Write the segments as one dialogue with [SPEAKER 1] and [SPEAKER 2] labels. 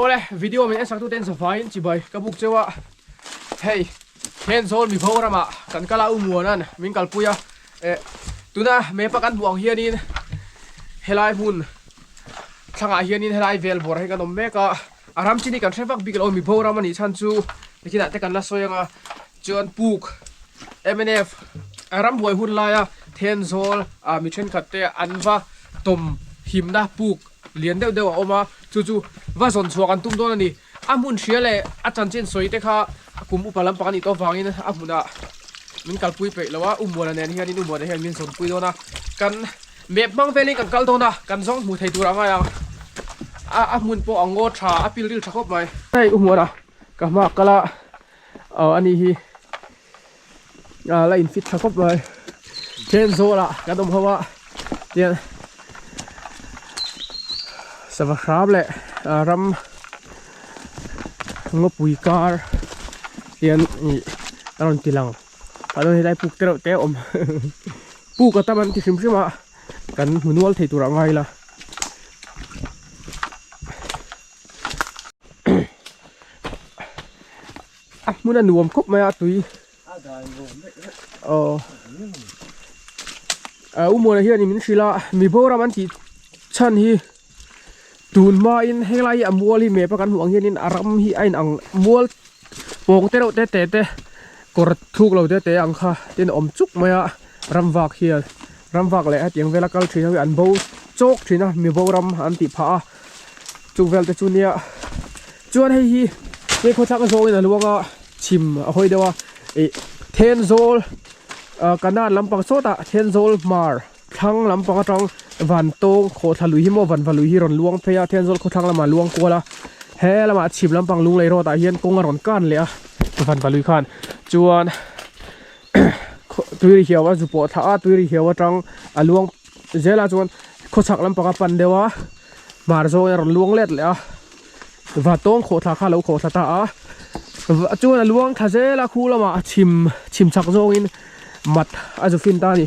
[SPEAKER 1] Awle video min en sak tute in zavaiin chibai ka buk cheu a, hei Thenzawl mibo ramah kan kal a u Muana'n min kalpui a, eh tuna map a kan hmuh ang hianin helai hmun thlangah hianin helai vel bawrah hian kan awm mek a, a ram chin hi kan hre vak bik lo mibo ram a nih chhan chu nikinah te kan la sawi ang a, chuan puk mnf a rambuai hun laia Thenzawl ah mi thenkhat te an va tawm himna puk lian deuh deuh a awm a, chu chu va zawn chhuah kan tum dawn a ni. A hmun hria leh a chanchin sawi te kha kum upa lampang a nih tawh avangin a hmunah min kalpui peih lo a, U Muana nen hianin U Muana hian min zawnpui dawn a, kan map hmang velin kan kal dawn a, kan zawng hmu thei tur a ngai ang. A a hmun pawh a ngaw tha, a pil ril tha khawp mai. Hei U Muana ka hma kal a, aw a ni hi la in fit tha khawp mai. Thenzawl ah kan awm ho a, tian sava hram leh ram ngawpui kar tian ih a rawn ti lang a chuan helai puk te reuh te a awm puk a tam an ti hrim hrim a kan hmu nual thei tur ah ngai ila. A hmun a nuam khawp mai a tui aw a u Muana hian min hrilh a mi boram an tih chhan hi tun hmain henglai hi a mual hi map a kan hmuh ang hianin a ram hi a inang mual pawng te reuh te te te kawr thuk lo te te ang kha tin a awm chuk mai a ram vak hian ram vak leh hetiang vela kal thin ho hi an bo chawk thin a mi boram an tih phah a chung vel te chu nia chuan hei hi hei khawthlak zawngin a luang a chhim a hawi deuh a ih Thenzawl ah kanan lampang sawtah Thenzawl hmar thlang lampang atang van tawng khawhthla lui hi maw vanva lui hi rawn luang phei a Thenzawl khawthlang lamah luang kual a he lamah chhim lampang lunglei road ah hian kawng a rawn kan leh a vanva lui khan chuan tui ri hiau a zu pawh thla a tui ri hiau atang a luang Zela chuan khawchhak lampang a pan deuh a, hmar zawngin a rawn luang let leh a, Vatawng khawhthla kha a lo khawhthla ta a, chuan a luang thla zel a khu lamah chhim chhim chhak zawngin mat a zu fin ta a ni.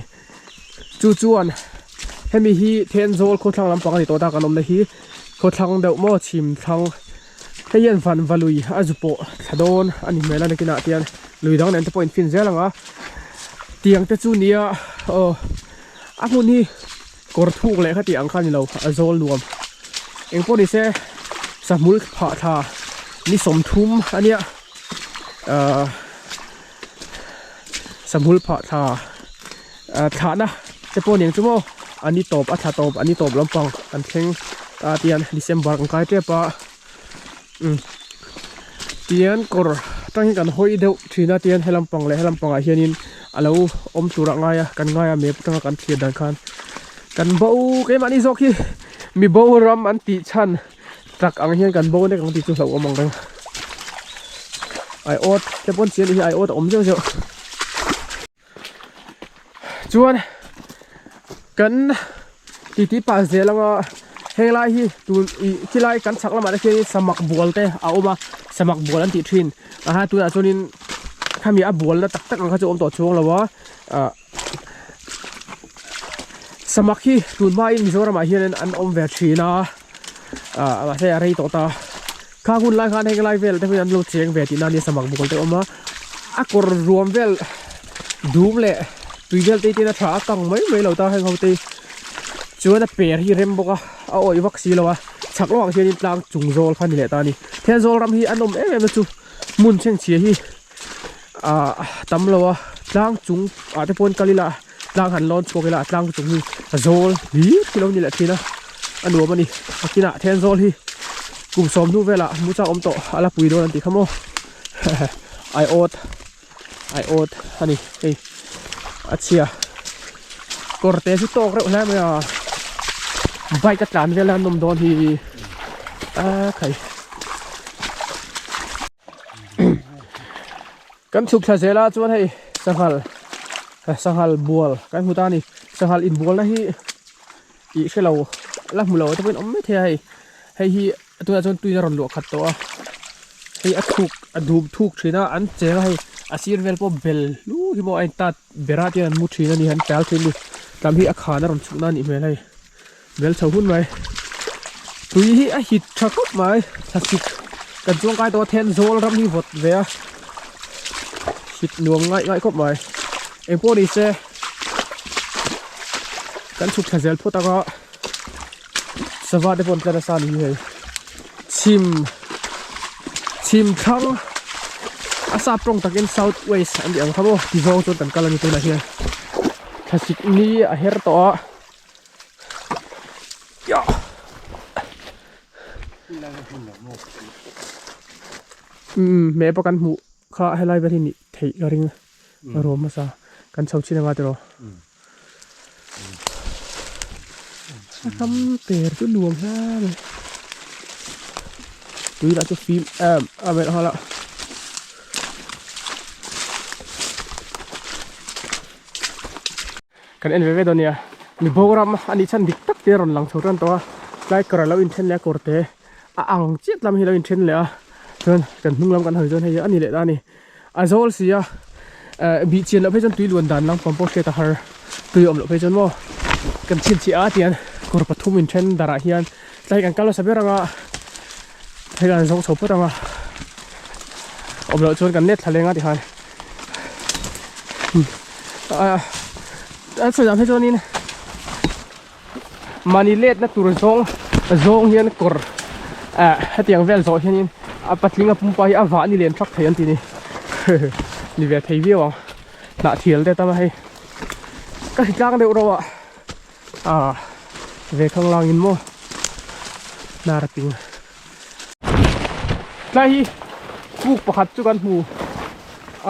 [SPEAKER 1] Chu chuan hemi hi Thenzawl khawthlang lampang a ni tawh ta kan awmna hi khawthlang deuh maw chhim thlang hei hian vanva lui a zu pawh thla dawn a ni hmel a nakinah tian lui dang nen te pawh in fin zel ang a, tiang te chu nia aw. A hmun hi kawr thuk leh kha tih ang kha a ni lo, a zawl nuam. Eng pawh ni se sahmul phah thla ni 30 a nia ahh sahmul phah thla ah thlahna te pawh aniang chu maw a ni tawp a thla tawp a ni tawp lampang kan thleng ta tian December kan kai tep a umm tian kawr atang hian kan hawi deuh thin a tian helam pang leh helam pangah hianin a lo awm tur a ngai a kan ngai a map atanga kan thlir dan khan kan bo keimahni zawk hi mi bo ram an tih chhan tak ang hian kan bo nek ang tih chu hlauhawm ang reng aiawt te pawn chian hi aiawt a awm zeuh zeuh. Chuan kan titi pah zel anga henglai hi tun ih khilai kan chhak lamah te khian samak bual te a awm a samak bual an tih thin a ha tunah chuanin khami a bual na tak tak ang kha chu a awm tawh chuang lo a ah samak hi tun hmain Mizoramah hianin an awm ve thin a ah mahse a rei tawh ta kha hun lai khan heng lai vel te hi an lo cheng ve tihna ania samak bul te a awm a a kawr ruam vel dum leh tui vel te hi a tha a kang mai mai lo ta heng ho te hi chuan a per hi rem bawk a a awih vak si lo a chhak lawkah hianin tlang chung zawl kha a ni leh ta a ni Thenzawl ram hi a nawm em em na chu hmun chhengchhia hi ah tam lo a tlang chung ah te pawh kal ila tlang han lawn chhuak ila tlang chung hi a zawl hlir hi lo ni leh thin a a nuam a ni a kinah Thenzawl hi kum sawm hnu velah mu chak awm tawh a la pui dawn an tih kha maw aiawt aiawt a ni hei a chhia kawr te chu tawk reuh hle mai a bike a tlan vel a an awm dawn hi a khai. Kan chhuk thla zel a chuan hei sanghal sanghal bual kan hmu ta a ni sanghal inbualna hi ih hrelo la hmu lo te pawhin awm mai thei a hei hei hi tunah chuan tuiin a rawn luah khat tawh a hei a thuk a dum thuk thin a an cheng a hei a sir vel pawh bel hlu hi maw a intat berah te hian an mu thin a ni an tal thin a ni tlam hi a khan a rawn chhukna a nih hmel hei bel chho hun mai. Tui hi a hit tha khawp mai thlasik kan chuang kai tawh a then zawl ram hi vawt ve a hit nuam ngaih ngaih khawp mai engpawh ni se kan chhuk thla zel phawt anga sava te pawh an tla nasa a ni hi hei chhim chhim thlang a sap tawng takin south west an tih ang kha maw ti zawng chuan kan kal a ni tunah hian thlasik ni a her tawh a. Umm hmeh pawh kan hmuh kha helai vel hi nih theih ka ring a ruam hmasa kan chho chin anga tiraw a ram per chu nuam hle mai tui lah chu fim em em a hala. Kan en ve ve dawn nia, mi boram a nih chhan dik tak te a rawn lang chho tan tawh a, tlai kawr a lo inthen leh a kawr te a ang chiat lam hi a lo inthen leh a, chuan kan hnung lam kan hawi chuan hei a ni leh ta a ni, a zawl si a eh bih chian loh phei chuan tui luan dan lam pang pawh hriat a har, tui awm loh phei chuan maw kan chhinchhiah a tian kawr pathum inthen darah hian tlai kan kal nasa ber ang a, hei kan zawng chho phawt ang a, awm loh chuan kan let thla leng a tikhan. A sawi dan phei chuanin mahni letna tur zawng zawng hian kawr ah hetiang vel zawh hianin a patling a pumpa hi a vah ni len thak thei an ti ni ni ve thei viau ang hnah thial te tam a hei ka hri tlang deuh reuh a ah ve khang langin maw hnar a ping tlai hi puk pakhat chu kan hmu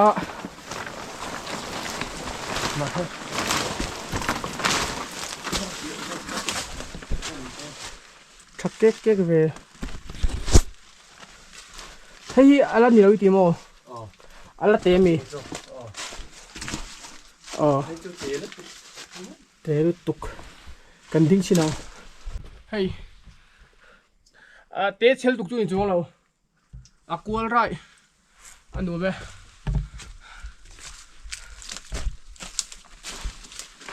[SPEAKER 1] a. Tha kek kek ve. Hei hi ala ni lo i ti maw? Ala te mi. Aw. Te lutuk. Kan ding chin ang. Hei. Te chhel tuk chu ni chuang lo. A kual raih a nuam e.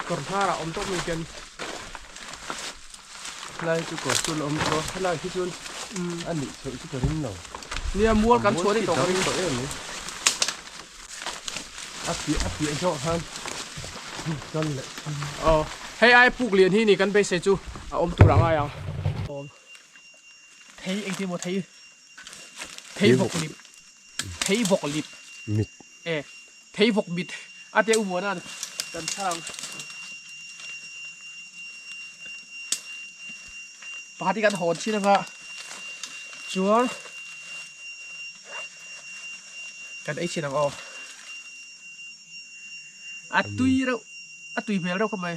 [SPEAKER 1] Kawr hnarah awm tawp mai hian
[SPEAKER 2] Helai chu kawr chu la awm tawh a, helai hi chuan a nih chhoh chu ka ring lo.
[SPEAKER 1] Nia mual kan chhuah daih tawh ka ring
[SPEAKER 2] tawh em mai. A piah a piah zawk khan kal leh.
[SPEAKER 1] Aw hei ai puk lian hi ni kan beisei chu a awm tur a ngai ang. Thei engtin maw thei thei vawk lip thei vawk lip
[SPEAKER 2] mit
[SPEAKER 1] e thei vawk mit a te umuan an kan chhang pakhat hi kan hawn chin anga chuan kan ei chin ang aw a tui reuh a tui hmel reuh khawp mai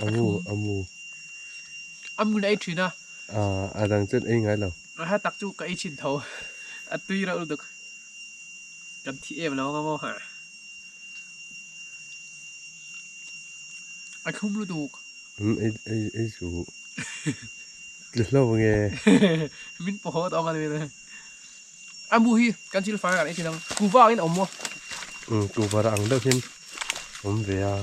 [SPEAKER 2] amu amu
[SPEAKER 1] A hmun a ei thin a.
[SPEAKER 2] Aaa a dang chuan ei ngai lo.
[SPEAKER 1] A ha tak chu ka ei thin tho. A tui reuh lutuk. Kan thi em lo ang a maw ha. A thlum lutuk.
[SPEAKER 2] Umm ei ei ei suh. Tlu hlo nge.
[SPEAKER 1] Min pawh haw tawh ang a ni mai. A mu hi kan thil fai ah kan ei thin ang. Kuhva angin a awm maw?
[SPEAKER 2] Umm kuhva rah ang deuh hian awm ve a.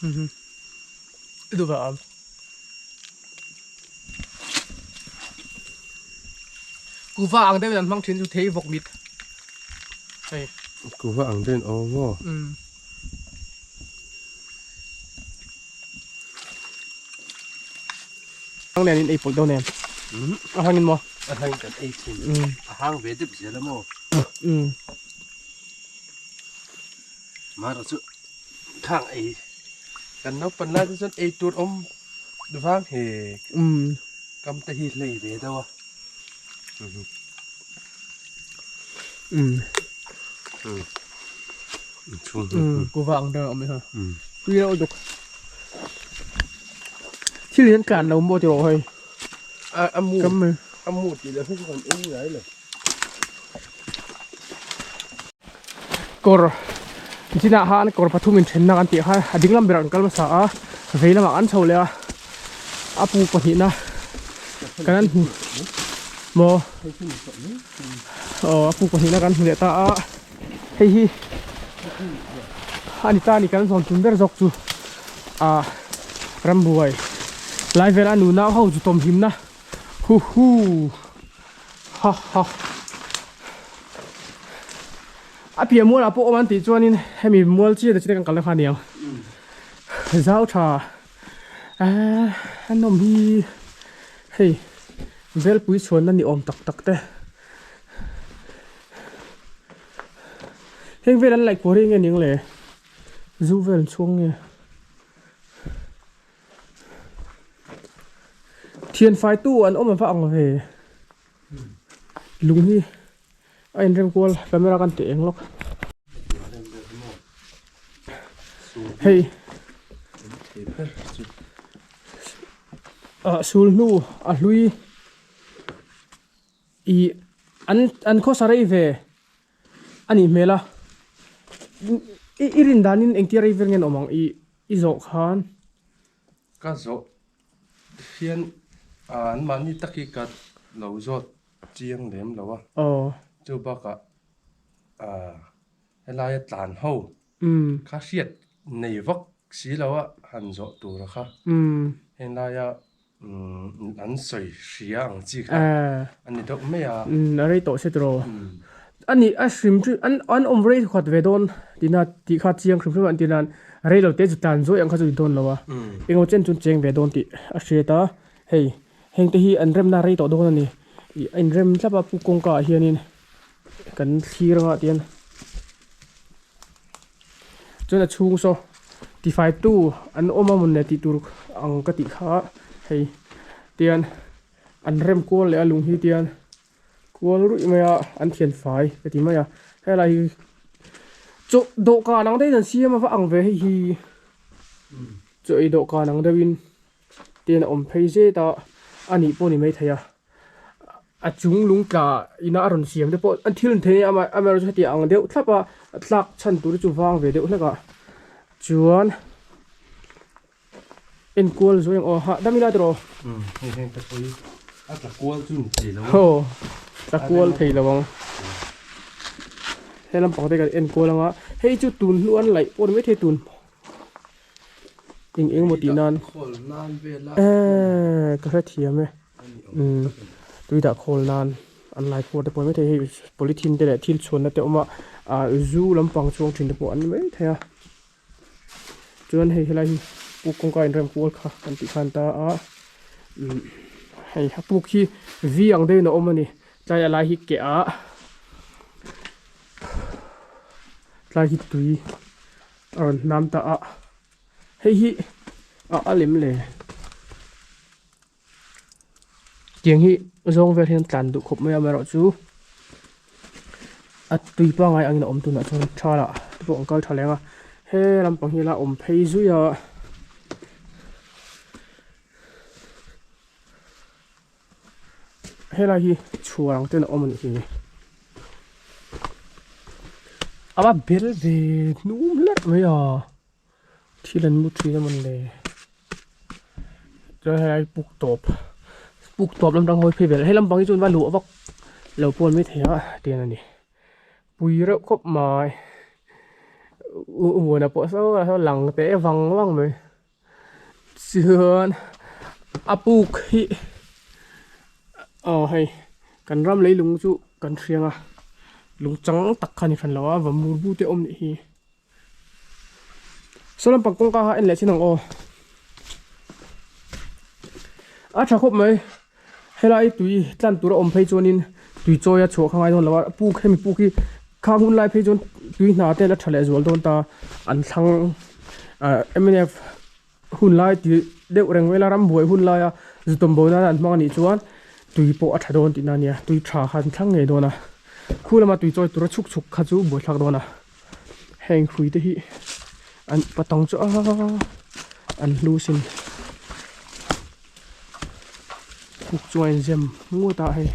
[SPEAKER 1] Umm duh a awm. Kuhva ang deuhin an hmang thin chu thei vawk mit hei.
[SPEAKER 2] Kuhva ang deuhin awm maw?
[SPEAKER 1] Umm. Hang nen in ei pawlh dawn em?
[SPEAKER 2] Umm.
[SPEAKER 1] A hangin maw?
[SPEAKER 2] A hangin kan ei thin.
[SPEAKER 1] Umm.
[SPEAKER 2] A hang ve deuh zel a maw?
[SPEAKER 1] Umm.
[SPEAKER 2] Mahrawh chu khang ei kan naupang lai te chuan ei tur awm vang he kam te hi hlei ve deuh a.
[SPEAKER 1] Kuva ang deuh a awm e ha. Tui reuh duk. Thil hian tlan lo maw tiraw hei.
[SPEAKER 2] A mu a mu tih loh hi chu kan ei ngai lo.
[SPEAKER 1] Kawr chinah khan kawr pathum in thenna kan tih kha a ding lam berah kan kal hmasa a. Vei lamah kan chho leh a, a puk pahnihna kan han hmu maw? Aw a puk pahnihna kan hmu leh ta a, hei hi a ni ta a ni kan zawn tum ber zawk chu ah rambuai lai vela nunau ho chu tawmhimna hu hu ha ha. A piah mualah pawh awm an tih chuanin hemi mual chiah te chu kan kalna kha a ni ang. Zau tha eee an awm hi hei velpui chhuanna ni awm tak tak te. Heng vel an laih kual hi enge ni ang le? Zu vel an chhuang nge? Thianfaitu an awm ava ang ve. Lung hi. A inrem kual camera kan tih eng lawk. Hei ah sul hnu a hlui ih an an khawsa rei ve a nih hmel a i i rin danin engtia rei vel nge an awm ang ih i zawh khan.
[SPEAKER 2] Ka zawh hian an mahni tak hi ka lo zawt chiang lem lo a. Chu bakah helaia tlan ho kha hriat nei vak si lo a han zawh tur a kha. Henglaia an sawi hria ang chi kha a ni deuh mai a.
[SPEAKER 1] A rei tawh se tiraw. A nih a hrim chu an an awm rei khat ve dawn tihna tih kha chiang hrim hrim an tih nan rei lo te chu tlan zuai ang kha chu ni dawn lo a. Engemaw chen chu an cheng ve dawn tih a hriat a hei. Heng te hi an remna rei tawh dawn a ni. Ih a inrem thlap a pu kawngka ah hianin kan thlir anga tihian chuan a chhung saw tifai tu an awm a mawn le tih tur ang ka tih kha hei tihian an rem kual leh a lung hi tihian kual ruih mai a an thian fai ka ti mai a helai hi chaw dawhkan ang deuhin an siam a va ang ve hei hi chaw ei dawhkan ang deuhin. Ten a awm phei zet a, a nih pawh a ni maithei a, a chung lung tla ina a rawn siam te pawh an thil an thei a amaherawhchu heti ang deuh thlap a tlak chhan tur hi chu vang ve deuh hlek a chuan enkual zuai ang aw hahdam ila tiraw.
[SPEAKER 2] Umm hei heng te pawh hi a tla kual chu ni thei lo
[SPEAKER 1] a. Aw tla kual thei lo ang he lampang te kan enkual anga hei chu tun hnu an laih pawh a ni maithei tun. Eng eng maw tih nan eee ka hrethiam e umm tui dah khawl nan an lai khuar te pawh a ni maithei hei polythene te leh thil chhuanna te a awm a ah zu lampang chhuang thin te pawh an ni maithei a chuan hei helai hi puk kawngka inrem kual kha kan tih khan ta a umm hei a puk hi v ang deuhin a awm a ni tlai a lai hi keh ah tlai hi tui. A rawn hnam ta a, hei hi a a lem le. Tiang hi zawng vel hian tlan duh khawp mai a amaherawhchu a tui pangngai angin a awm tunah chuan tha lah te pawh an kal tha leng a, he lampang hi la awm phei zui a. Helai hi chhuar ang ten a awm a nih hi. A va bel ve hnum hlerh mai a, thil an mu thin a mawn le. Chuan helai puk tawp, puk tawp lam tang hawi phei vel, he lampang hi chuan va luah vak lo pawh an mai thei a tiang a ni. Pui reuh khawp mai, u huan ah pawh saw lang teh vang vang mai. Chuan a puk hi aw hei kan ram leilung chu kan hriang a lung chang tak kha a ni hran lo a va mur bu te a awm nih hi saw lampang kawngka kha en leh chin ang aw a tha khawp mai helai tui tlan tur a awm phei chuanin tui chawi a chhuah kha ngai dawn lo a puk hemi puk hi khang hun lai phei chuan tui hna te la tha leh zual dawn ta an thlang ah mnf hun lai tih deuh reng vel a rambuai hun laia zu tawm bo nana an hmang anih chuan tui pawh a tha dawn tihna ania tui tha kha an thlang ngei dawn a khu lama tui chawi tura chhuk chhuk kha chu buaithlak dawn a heng hrui te hi an patang chu a an hlu sin. Puk chu a inzem ngawt a hei.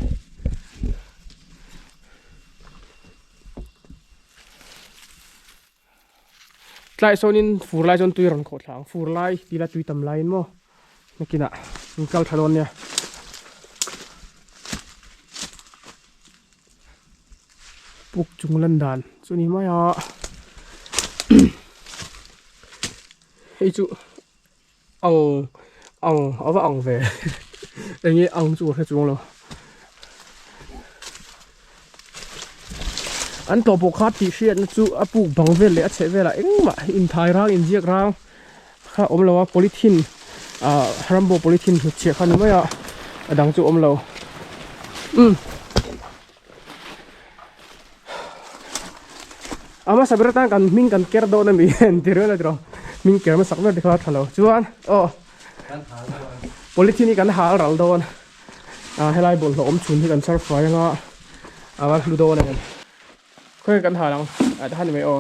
[SPEAKER 1] Tlai. Tlai sawnin fur lai chuan tui a rawn khawh thla ang, fur lai tila tui tam laiin maw nakinah in kal tha dawn nia. Puk chung lan dan chu ni mai a, hei chu ang ang a va ang ve eng nge ang chu ka hre chuang lo. An tawh pawh kha tih hriatna chu a puk bang vel leh a chheh velah engmah inthai rang inziak rang kha a awm lo a polythene ah rambo polythene hnut chhiah kha ni mai a a dang chu a awm lo umm a hmasa ber atan kan hming kan ker dawn ami ti reng a tiraw hming ker hmasak ber te kha a tha lo chuan aw polythene hi kan hal ral dawn. Ah helai bawlhhlawh awm chhun hi kan chhar fai anga a va hlu dawn em khawnge kan hal ang ah ta han ni mai aw.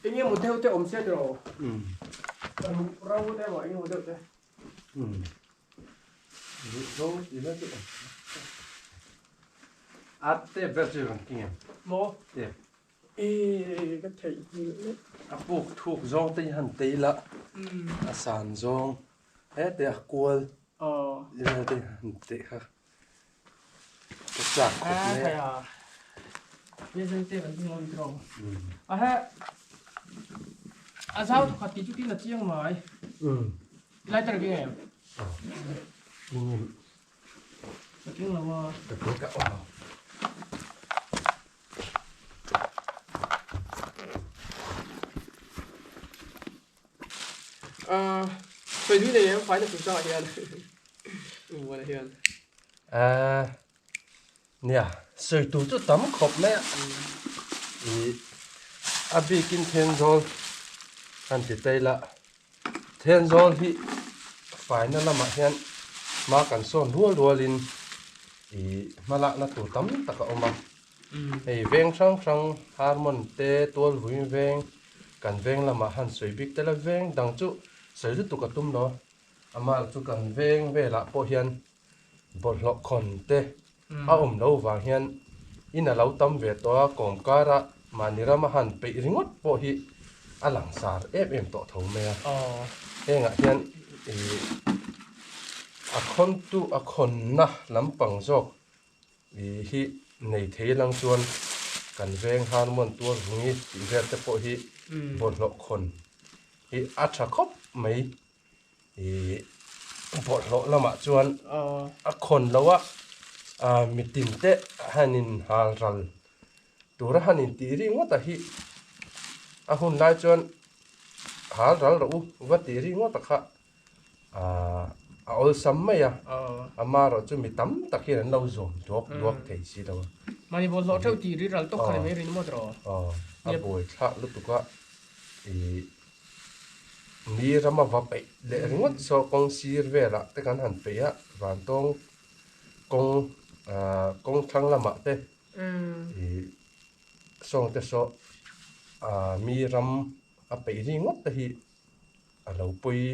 [SPEAKER 1] Eng emaw deuh te awm se tiraw? Umm. Ro te emaw eng emaw deuh te.
[SPEAKER 2] Umm. Ro ti la chu. A te ber chu rawn king em?
[SPEAKER 1] Maw?
[SPEAKER 2] Te.
[SPEAKER 1] Eee ka theih nghilh leh.
[SPEAKER 2] A puk thuk zawng te hi han tei la. A san zawng hete a kual vel te han teh kha ka chak khawp mai a.
[SPEAKER 1] A he a zau thawkhat tih chu tin a chiang mai. Lighter keng em? Ka keng lo a.
[SPEAKER 2] Ka keng ka awm lo.
[SPEAKER 1] Ah, sawi dui nei em faina chungchangah hian Muana hian.
[SPEAKER 2] Ah, nia, sawi tur chu tam khawp mai a. I a bikin Thenzawl han ti ta ila. Thenzawl hi faina lamah hian hma kan sawn rual rualin i hmalakna tur tam tak a awm a. Hei veng hrang hrang Harmon te Tualvui veng kan veng lamah han sawi bik tel a, veng dang chu sawi lutuk a tum lo. Amah chu kan veng velah pawh hian bawlhhlawh khawn te a awm lo vang hian in a lo tam ve tawh a, kawmkara mahni rama han peih ringawt pawh hi a langsar em em tawh tho mai a. Hengah hian ih a khawntu a khawnna lampang zawk ih hi nei thei lang chuan kan veng harmon tuar vungi tih vel te pawh hi bawlhhlawh khawn hi a tha khawp mai. Ih bawlhhlawh lamah chuan a khawn lo a, mitin te han in hal ral tura han in tih ringawt a hi a hun lai chuan hal ral rawh u va tih ringawt a kha a awlsam mai a, amaherawh chu mi tam tak hian an lo zawm duak duak thei si lo a.
[SPEAKER 1] Mahni bawlhhlawh theuh tih ri ral tawk kha ni mai rin maw tiraw?
[SPEAKER 2] Aw, a buaithlak lutuk a, ih. Ni rama va peih leh ringawt saw kawng sir velah te kan han peih a, vantawng kawng ah kawng thlang lamah te ih sawng te saw ah mi ram a peih ringawt te hi a lo pawi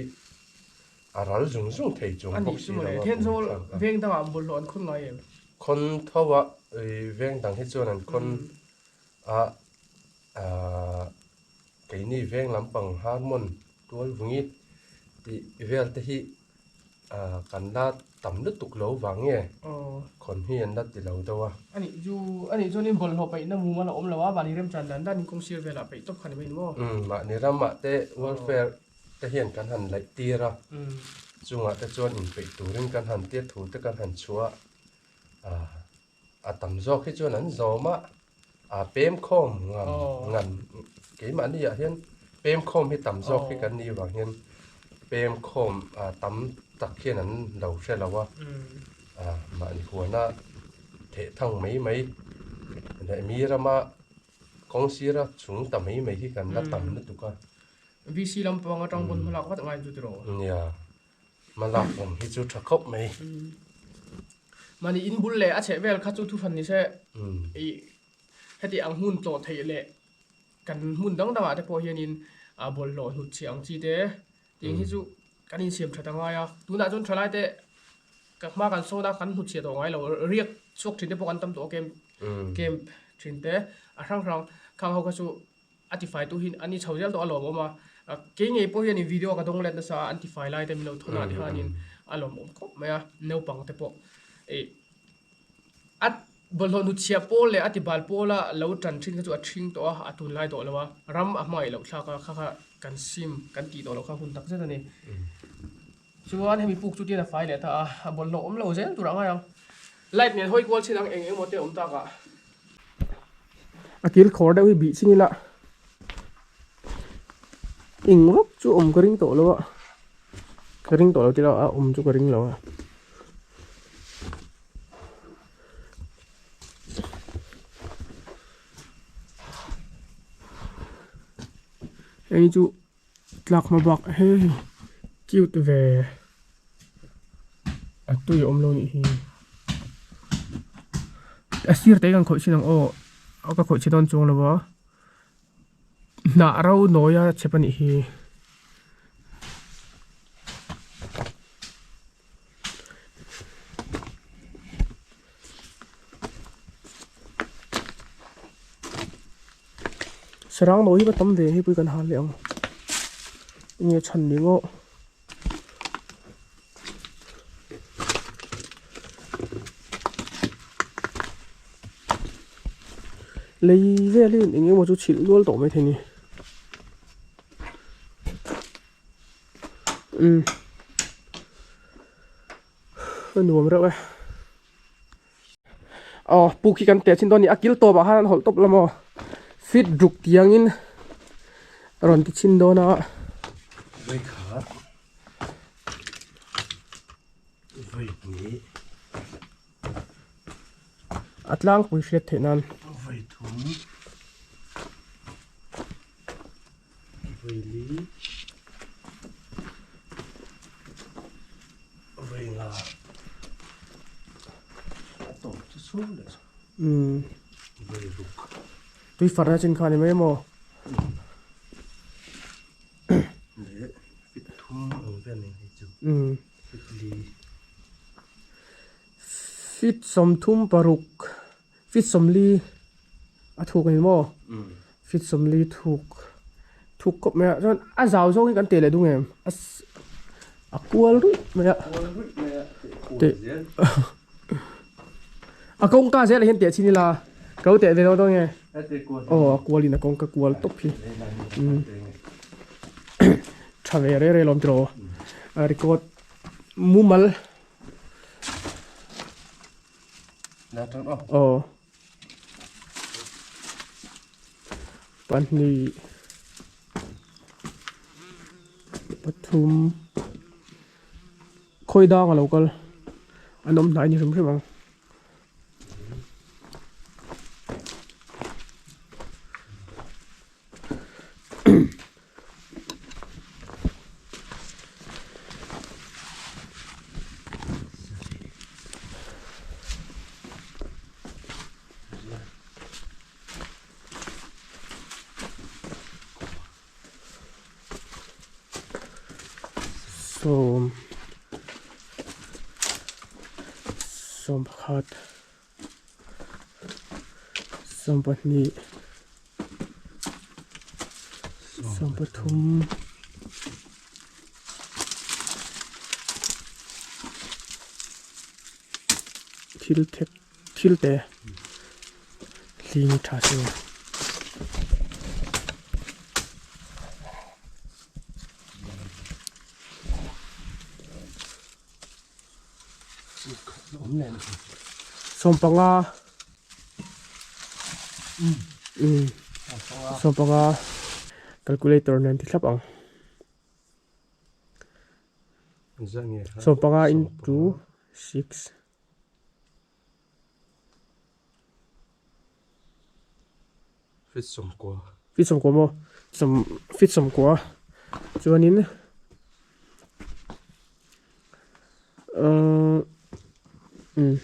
[SPEAKER 2] a ral zung zung thei chung bawk si lo a.
[SPEAKER 1] Thenzawl veng dangah bawlhhlawh an khawn ngai em?
[SPEAKER 2] Khawn tho a, ih veng dang hi chuan an khawn a ah. Keini veng lampang harmon tual vungi tih vel te hi kan la tam lutuk lo vang nge khawn hi an la ti lo deuh a.
[SPEAKER 1] Ani chu ani chuanin bawlhhlawh peihna mumal a awm lo a, mahni remchan dan danin kawng sir velah peih tawp kha ni mai ni maw?
[SPEAKER 2] Umm mahni ramah te welfare te hian kan han laih tir a, chungah te chuan inpeih turin kan han tir thu te kan han chhuah a, a tam zawk hi chuan an zawm a. A pem khawm ngam ngam keimahni ah hian pem khawm hi tam zawk hi kan nih vang hian pem khawm tam tak hian an lo hre lo a, mahni huana theh thang mai mai leh mi rama kawng sira chung ta mai mai hi kan la tam lutuk a.
[SPEAKER 1] VC lampang atang pawn hmalak vat ngai chu tiraw?
[SPEAKER 2] Nia, hmalak awm hi chu tha khawp mai.
[SPEAKER 1] Mahni in bul leh a chheh vel kha chu thuhran ni se ih heti ang hmun tlawh theih leh kan hmun dang dangah te pawh hianin ah bawlhhlawh hnut chhiah ang chi te tih hi chu kan insiam that a ngai a. Tunah chuan thalai te ka hma kan sawn a kan hnut chhiah tawh ngai lo riak chhuak thin te pawh kan tam tawh a camp camp thin te a hrang hrang khang ho kha chu a tifai tu hi an ni chho zel tawh a lawmawm a kei ngei pawh hian video ka dawng let nasa a an tifai lai te min lo thawn ah te hianin a lawmawm khawp mai a naupang te pawh ih a bawlhhlawh hnutchhiah pawl leh a tibal pawla lo tan thin kha chu a thing tawh a a tunlai tawh lo a ram a hmangaih loh thlak a kha kha kan sim kan tih tawh loh kha hun tak zet a ni chuan hemi puk chu tian a fai leh ta a a bawlhhlawh awm lo zel tur a ngai ang light nen hawi kual chin ang eng eng emaw te awm tak ah. A kil khawr deuh hi bih chin ila eng vak chu awm ka ring tawh lo a ka ring tawh lo tilo a awm chu ka ring lo a. Hei chu tlak hma bak hei cute ve a tui a awm lo nih hi a sir te hi kan khawih chin ang aw a ka khawih chhe dawn chuang lo a hnah ro nawi a chep a nih hi. Sarang lo hi va tam ve hei pui kan hal leh ang enge chhan ni ngawh lei vel hi eng emaw chu chhilh nual tawh maithei a ni umm a nuam reuh e. Aw puk hi kan teh chin dawn a ni a kil tawp ah khan an hawlh tawp lam aw fit ruk tiangin a rawn ti chhin dawn a.
[SPEAKER 2] Vawikhat vawihnih
[SPEAKER 1] a tlangpui hriat theih nan
[SPEAKER 2] vawithum vawili Vawiinga a tawp chu chhung leh vawi ruk.
[SPEAKER 1] Tui farna chin kha a ni mai maw?
[SPEAKER 2] Leh fit thum ang vel ni hei chu. Fit li.
[SPEAKER 1] Fit sawmthum paruk, fit sawmli a thuk a ni maw? Fit sawmli thuk thuk khawp mai a chuan a zau zawng hi kan teh leh dung em a a kual ruih mai a teh a kawngka zel ah hian teh chhin ila ka lo teh ve dawn dawn nge aw a kual in a kawngka kual tawp hi tha ve rei rei lawm tiraw a record mumal aw. Pahnih pathum khawi dang a lo kal an awm hnai ni hrim hrim ang. Sawm sawm pakhat sawm pahnih sawm pathum thil thek thil te hling tha se. Sawmpanga umm sawmpanga calculator nen ti thlap ang sawmpanga into six.
[SPEAKER 2] Fit sawmkua.
[SPEAKER 1] Fit sawmkua maw? Sawm fit sawmkua chuanin ahh umm.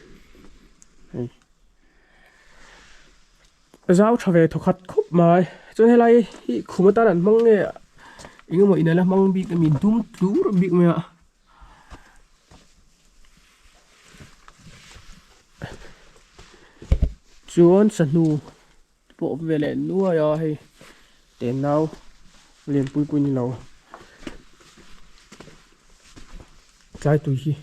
[SPEAKER 1] Zau tha ve thawkhat khawp mai. Chuan helai hi khum atan an hmang nge eng emaw in ala hmang bik a mi dum tlur bik mai a. Chuan sahnu pawh awm ve leh nuai a hei tenau lianpui pawh ni lo tlai tui hi.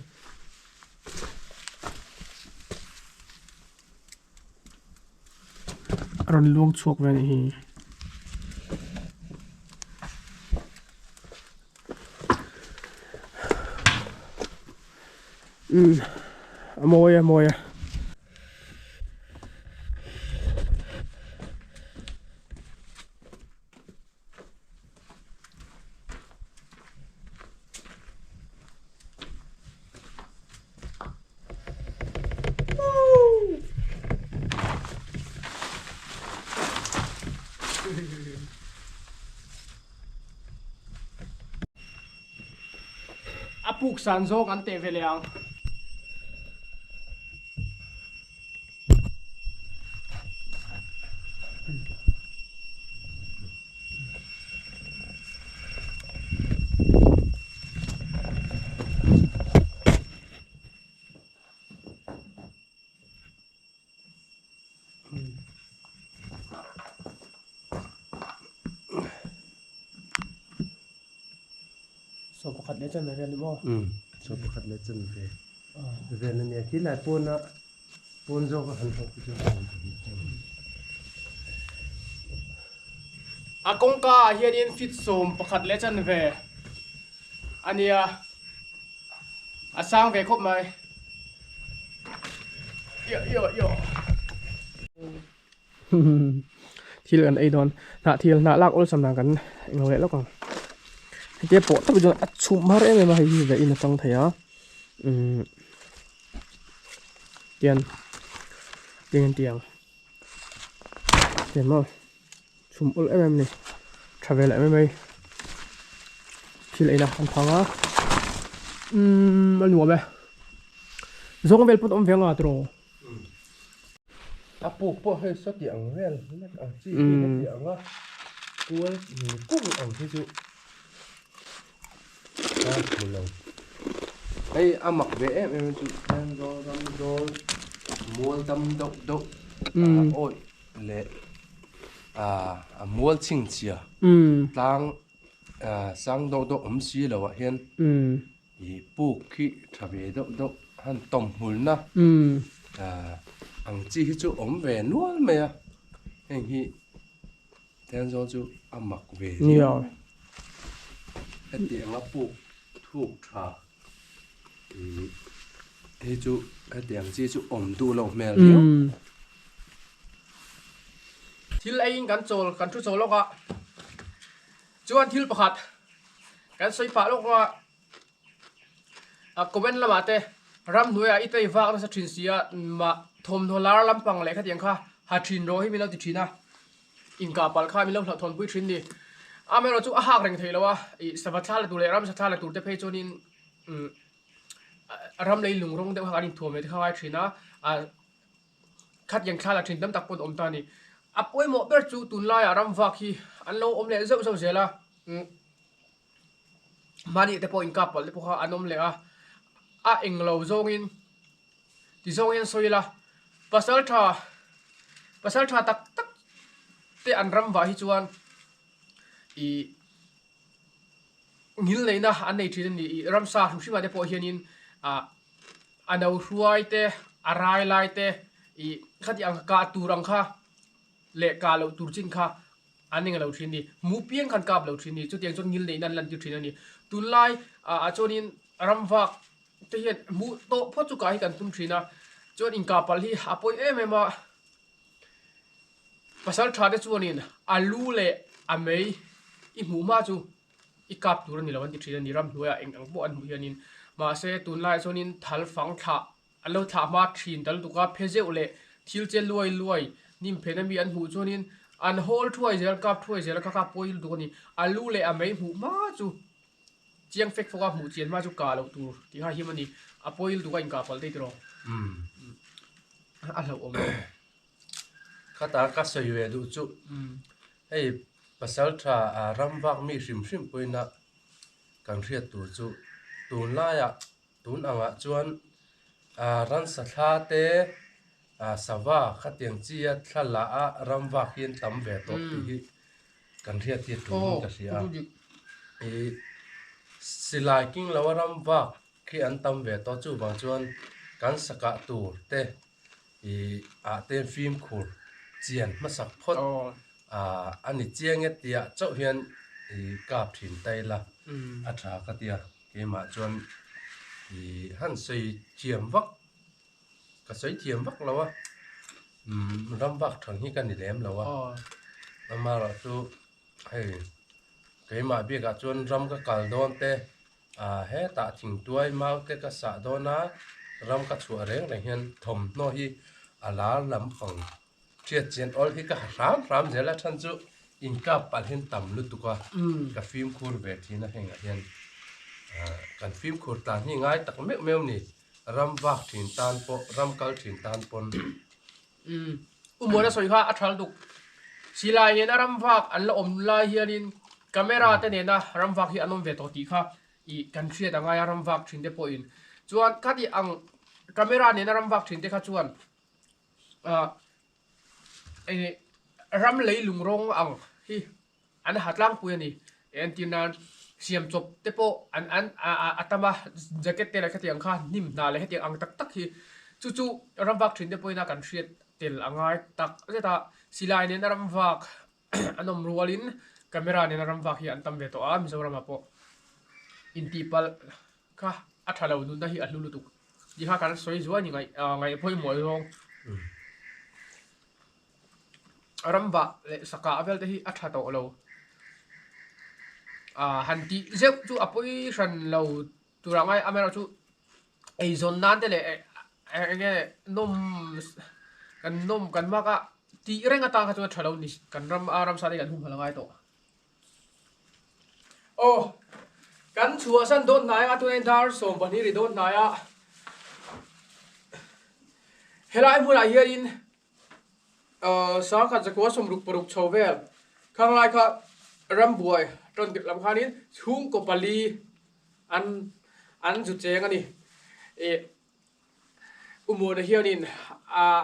[SPEAKER 1] A rawn luang chhuak ve a nih hi. Umm a mawi a mawi a. A puk san zawng an teh ve leh ang. Saw pakhat leh chanve vel ni maw?
[SPEAKER 2] Umm, saw pakhat leh chanve vel a nia. Khi lai pawna pawn zawk a han hawk chu
[SPEAKER 1] A kawngka ah hianin feet 11 leh chanve a nia. A sang ve khawp mai. Thil kan ei dawn. Hnah thil hnah lak awlsam dan kan englo leh lawk ang. Hetia pawh tak chuan a chhum har em em a hei hi ve in a chang thei a. Umm tian tiang tiang tian maw chhum awl em em a ni tha ve leh mai mai thil eina an phang a umm a nuam e zawng vel pawn awm ve anga tiraw.
[SPEAKER 2] A puk pawh hei sawti ang vel hlek ang chi hi heti ang a kual kung ang hi chu a hmu lo. Hei a mak ve em em chu Thenzawl Ramzawl mual dam deuh deuh a awih leh a mual chhingchhia tlang sang deuh deuh awm si lo ah hian Ih puk hi tha ve deuh deuh han tawm hmulna ang chi hi chu awm ve nual mai a heng hi Thenzawl chu a mak ve riau hetiang a puk thuk tha ih hei chu hetiang chi chu awm duh loh hmel riau.
[SPEAKER 1] Thil eiin kan chawl kan thu chawl lawk a chuan thil pakhat Kan sawi pah lawk a, a comment lamah te ramhnuaiah i tei vak nasa thin si a, mah thawmhnaw lar lampang leh khatiang kha ha thin rawh hi min lo ti thin a, inkah palh kha min lo hlauhthawnpui thin ni. Amaherawh chu a hak reng thei lo a, ih sava thla la tur leh ramsa thla la tur te phei chuanin umm ram lei lung rawng deuh kha kan inthuam ve te kha ngai thin a, a Khatiang thla la thin tam tak pawn awm ta a ni. A pawimawh ber chu tunlaiah ramvak hi an lo awm leh zeuh zeuh zel a, mahni te pawh inkap palh te pawh kha an awm leh a, a englo zawngin ti zawngin an sawi ila, pasal tha pasal tha tak tak te an ramvah hi chuan ih ngil neihna an nei thin a ni. Ih ramsa hrim hrimah te pawh hianin ah. A no hruai te, a rai lai te, ih khati ang kah tur ang kha leh kah loh tur chin kha an eng lo thin a ni. Mu piang khan kap lo thin a ni. Chutiang chuan ngil neihna an lantir thin a ni. Tunlai ah chuanin ramvak te hian hmuh tawh phawt chu kah hi kan tum thin a. Chuan inkah palh hi a pawi em em a. Pasal tha te chuanin a lu leh a mei i hmuh hma chu I kap tur a ni lo an ti thin a ni, ramhnuaiah eng ang pawh an hmuh hianin. Mahse, tunlaiah chuanin thal fang thlah an lo thlah hma thin ta lutuk a, phe zeuh leh thil che luai luai hnim phen ami an hmuh chuanin an hawl thuai zel, kap thuai zel a kha kha pawi lutuk a ni. A lu leh a mei hmuh hma chu chiang fek fawk a hmuh chian hma chu kah loh tur tih kha him a ni. A pawi lutuk a inkah palh daih tiraw? A hlauhawm lo.
[SPEAKER 2] Khata ka sawi ve duh chu hei pasaltha ram vak mi hrim hrim pawhin a kan hriat tur chu tunlaiah tun angah chuan ransa thla te sava khatiang chi a thla la a ram vak hi an tam ve tawh tih hi kan hriat hi a tul in ka hria a. Ih silai king lo a ram vak khi an tam ve tawh chuvang chuan kan sakah tur te ih ah te fimkhur chian hmasak phawt ah a ni chiang e tih ah chauh hian ih kap thin ta ila a tha ka tia keimah chuan ih han sawi thiam vak ka sawi thiam vak lo a umm ram vak thang hi ka ni lem lo a amaherawhchu hei keimah biakah chuan ram ka kal dawn te ah hetah thingtuai mau te ka sah dawn a ram ka chhuah reng reng hian thawmhnaw hi a lar lampang hriat chian awl hi ka ha hram hram zel a chhan chu inkap palh hian tam lutuk a ka fimkhur ve thin a hengah hian ah kan fimkhur tan hi ngai tak meuh meuh a ni ram vak thin tan pawh ram kal thin tan pawn.
[SPEAKER 1] Umm U Muana sawi kha a tha lutuk. Silai nena ram vak an la awm lai hianin camera te nena ram vak hi an awm ve tawh tih kha ih kan hriat a ngai a ram vak thin te pawhin. Chuan khati ang camera nena ram vak thin te kha chuan ah eng ram leilung rawng ang hi An ha tlangpui a ni. Entir nan siam chawp te pawh an an a tam a, jacket te leh khatiang kha hnim hna leh hetiang ang tak tak hi chu chu ramvak thin te pawhin a kan hriat tel a ngai tak zet a. Silai nena ramvak an awm rualin camera nena ramvak hi an tam ve tawh a, Mizoramah pawh intihpalh kha a tha lo nunna hi a hlu lutuk tih kha kan sawi zuai ni ngaih ngaih pawimawh zawng. Ramvah leh sakah vel te hi a tha tawh lo. Ah han tih zeuh chu a pawi hran lo tur ang a, amaherawhchu eizawn nan te leh eng nge nawm kan nawm kan mak a tih reng atan kha chuan a tha lo ni kan ram a ramsa te hi kan humhalh a ngai tawh. Aw kan chhuahsan dawn hnai a tunah hian dar 12 ri dawn hnai a helai hmunah hianin Sangkhat zakua 66 chho vel khanglai kha rambuai tawn tirh lam khanin chhungkaw pali an an zu cheng a ni. Ih Umuana hianin ah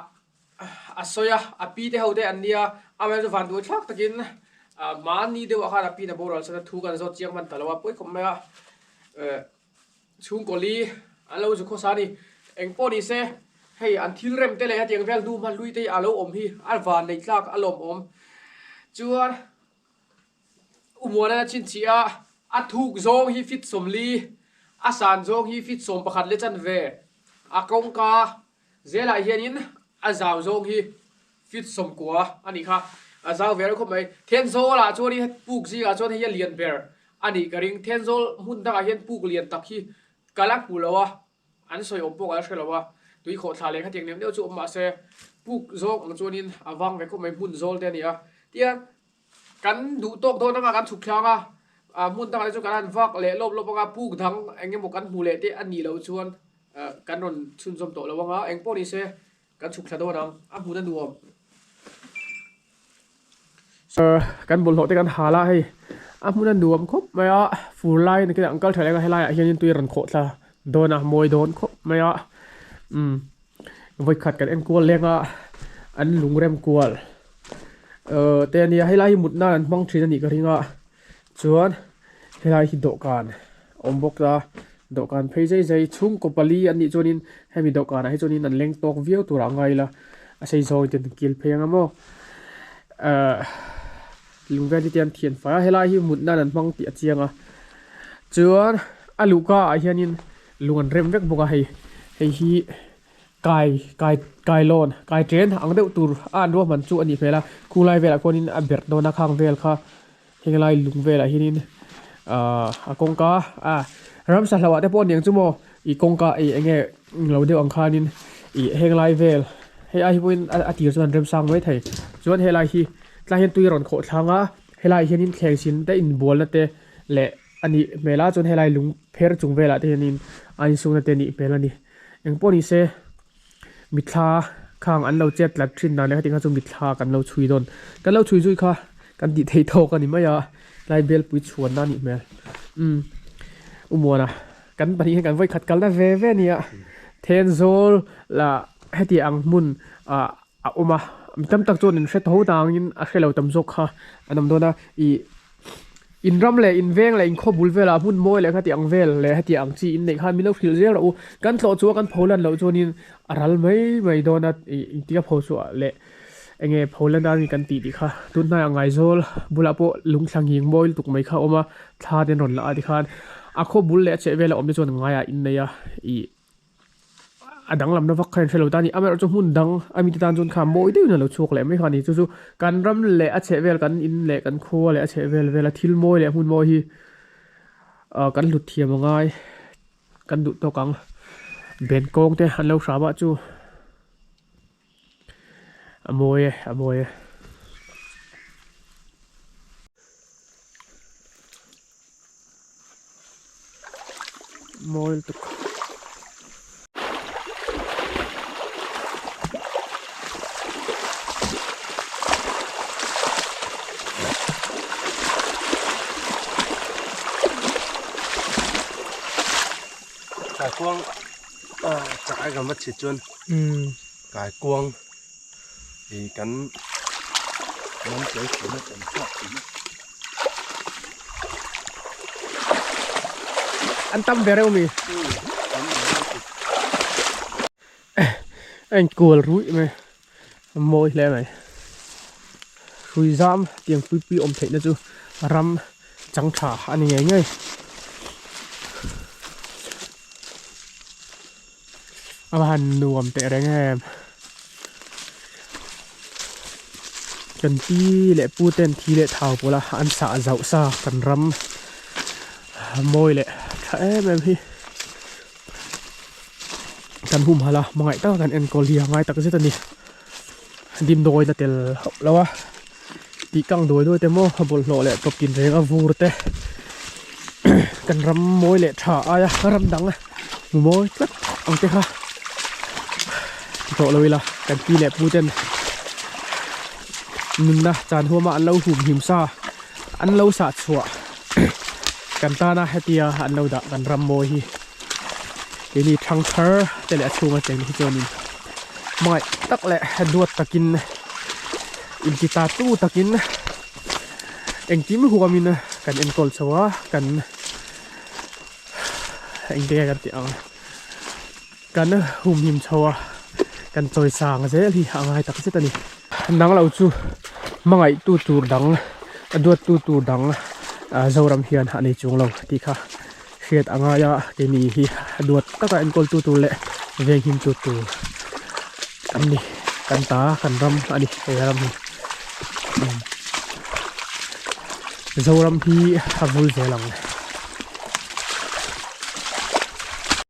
[SPEAKER 1] a sawi a, a pi te ho te an nia, amaherawhchu chu vanduai thlak takin mahni deuhah khan a pi in a boral san a, thu kan zawt chiang hman ta lo a, pawi khawp mai a. Chhungkaw li an lo zu khawsa a ni. Eng pawh ni se, hei an thil rem te leh hetiang vel hnu hman hlui te hi a lo awm hi a van neih tlak a lawmawm. Chuan Umuana chhinchhiah a, a thuk zawng hi fit 40, a san zawng hi fit 11 leh chanve, a kawngka zelah hianin a zau zawng hi fit 90 a nih kha. A zau ve reuh khawp mai. Thenzawl-ah chuan hi puk zingah chuan hei a lian ber A nih ka ring, Thenzawl hmun dangah hian puk lian tak hi ka la hmu lo a, an sawi awm pawh ka la hre lo a, tui khawh thla leh khatiang nem deuh chu awm mahse puk zawng ang chuanin a vang ve khawp mai, hmun zawl te a ni a. Tia kan duh tawk dawn anga kan chhuk thlang a, hmun dangah te chu kan han vak leh lawp lawp anga puk dang eng emaw kan hmu leh te a nih loh chuan kan rawn chhunzawm tawh lo anga, eng pawh ni se Kan chhuk thla dawn ang, a hmun a nuam. Kan bawlhhlawh te kan hal a hei, a hmun a nuam khawp mai a, fur lai ni khian an kal tha leh ang a helaiah hianin tui a rawn khawh thla dawn a, mawi dawn khawp mai a, umm vawikhat kan enkual leng a, an lung rem kual ahh te a nia, helai hi mut nan an hmang thin a nih ka ring a. Chuan helai hi dawhkan a awm bawk a, dawhkan phei zai zai chhungkaw pali an nih chuanin hemi dawhkanah hi chuanin an leng tawk viau turah a ngai ila a sei zawng ten kil phei anga maw ahh lung vel hi te an thian fai a helai hi mut nan an hmang tih a chiang a chuan a luhka ah hianin lung an rem vek bawk a hei hei hi kai kai kailawn kai chen ang deuh tur a an ruahman chu a nih hmel a khulai velah khuanin a berh dawn a khang vel kha. Henglai lung velah hianin ahh a kawngka ah ramsa hlauh ah te pawh aniang chu maw ih kawngka ih eng nge lo deuh ang khanin ih henglai vel hei ai hi pawhin a tir chuan remsang mai thei chuan helai hi tlai hian tui a rawn khawh thlang a helai hianin thleng sin te inbualna te leh a nih hmel a chuan helai lung pher chung velah te hianin a insukna te a nih hmel a ni engpawh ni se mitthla. Khang an lo chet tlat thin dan leh khatin kha chu mitthla kan lo chhui dawn. Kan lo chhui zui kha kan tih theih tawk a ni mai a, tlai belpui chhuanna a nih hmel. Umm Umuana kan pahnih hian kan vawi khat kalna ve ve a nia. Thenzawl lah heti ang hmun ah a awm a, mi tam tak chuan in hre tho dangin a hre lo tam zawk kha an awm dawn a, ih in ram leh in veng leh in khaw bul velah hmun mawi leh khati ang vel leh heti ang chi in neih khan min lo hrilh zel rawh u, kan tlawh chu a kan pho lan loh chuanin a ral mai mai dawn a, ih engtik a pho chhuah leh eng nge pho lan a ni kan tih tih kha tun hnaiah Ngaizawl bulah pawh lungthla nghing mawi lutuk mai kha a awm a, thla te an rawn la a tikhan a khaw bul leh a chhehvel a awm te chuan ngaiah in nei a, ih. a danglamna vak kha in hrelo ta a ni amaherawh chu hmun dang a mite tan chuan kha mawi deuhin a lo chhuak leh mai kha a ni chu chu kan ram leh a chheh vel kan in leh kan khua leh a chheh vel vel a thil mawi leh hmun mawi hi ah kan hlut thiam a ngai kan duh tawk ang ben kawng te an lo hram ah chu a mawi e a mawi e. Mawi lutuk.
[SPEAKER 2] Kaikuang chak ai kan va chhit chuan kaikuang ih kan man tel thin a kan chhuak thin a.
[SPEAKER 1] An tam ve reuh mi. A inkual ruih mai a mawi hle mai. Hrui zam tiang pui pui awm theihna chu ram chang tha a ni ngei ngei. A va han nuam teh reng em. Kan pi leh pu ten thi leh thau pawla an sah zauh sa kan ram mawi leh tha em em hi. Kan humhalh a hmangaih taka kan enkawl hi a ngai tak zet a ni. Dimdawi la tel hauh lo a tih kang duai duai te maw bawlhhlawh leh tawp tin reng a vur te kan ram mawi leh tha aia ram dang hmu mawi tlat ang te kha ti tawh lo ila kan pi leh pu ten nunna chan huama an lo hum him sa an lo sah chhuah kan tana hetia an lo dah kan ram mawi hi. Keini thang thar te leh a chhunga cheng te hi chuanin hmangaih tak leh duat takin inti ta tu takin engkim huamin kan enkawl chho a kan engte nge kan tih ang kan humhim chho a kan chawi sang zel hi a ngai tak zet a ni nang lo chu hmangaih tu tur dang a duat tu tur dang Zoram hian a nei chuang lo tih kha. Hriat a ngai a, keini hi duat taka enkawl tu tur leh venghim tu tur an ni. Kan ta, kan ram a ni he ram hi. Zoram hi a vul zel ang.